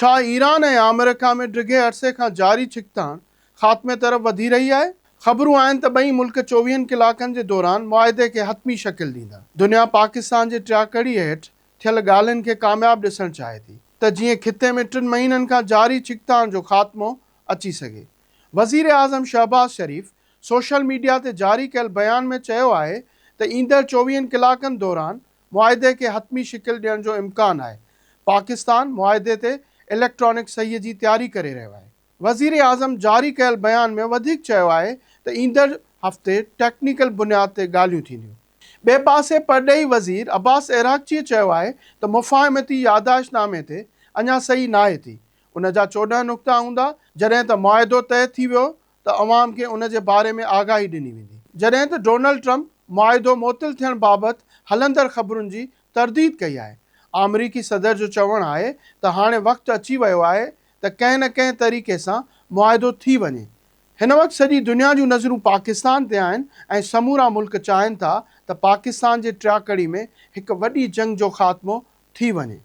ڇا ايران ۽ آمريڪا ۾ ڊگهي عرصي کان جاري ڇڪتاڻ خاتمي طرف وڌي رهي آهي؟ خبرون آهن ته ٻئي ملڪ چوويهن ڪلاڪن جي دوران معاهدي کي حتمي شڪل ڏيندا. دنيا پاڪستان جي ٽياڪڙي هيٺ ٿيل ڳالهين کي ڪامياب ڏسڻ چاهي ٿي ته جيئن خطي ۾ ٽن مهينن کان جاري ڇڪتاڻ جو خاتمو اچي سگهي. وزيراعظم شهباز شريف سوشل ميڊيا تي جاري ڪيل بيان ۾ چيو آهي ته ايندڙ چوويهن ڪلاڪن دوران معاهدي کي حتمي شڪل ڏيڻ جو امڪان آهي، پاڪستان معاهدي تي اليڪٽرانڪ صحيح جي تياري ڪري رهيو آهي. وزيراعظم جاري ڪيل بيان ۾ وڌيڪ چيو آهي ته ايندڙ هفتي ٽيڪنيڪل بنياد تي ڳالهيون ٿينديون. ٻئي پاسي پرڏيهي وزير عباس عراقچيء چيو آهي ته مفاهمتي ياداشت نامي تي اڃا صحيح ناهي ٿي، ان جا 14 نقطا هوندا، جڏهن ته معاهدو طئي ٿي ويو ته عوام کي ان جي باري ۾ آگاهي ڏني ويندي. جڏهن ته ڊونلڊ ٽرمپ معاهدو معطل ٿيڻ بابت هلندڙ خبرن جي ترديد ڪئي آهي. آمريڪي صدر جو چوڻ آهي ته هاڻي وقت اچي ويو آهي ته ڪنهن نه ڪنهن طريقي سان معاهدو ٿي وڃي. هن وقت سڄي دنيا جون نظرون پاڪستان تي آهن ۽ سمورا ملڪ چاهين ٿا ته پاڪستان جي ٽياڪڙي ۾ هڪ وڏي جنگ جو خاتمو ٿي وڃي.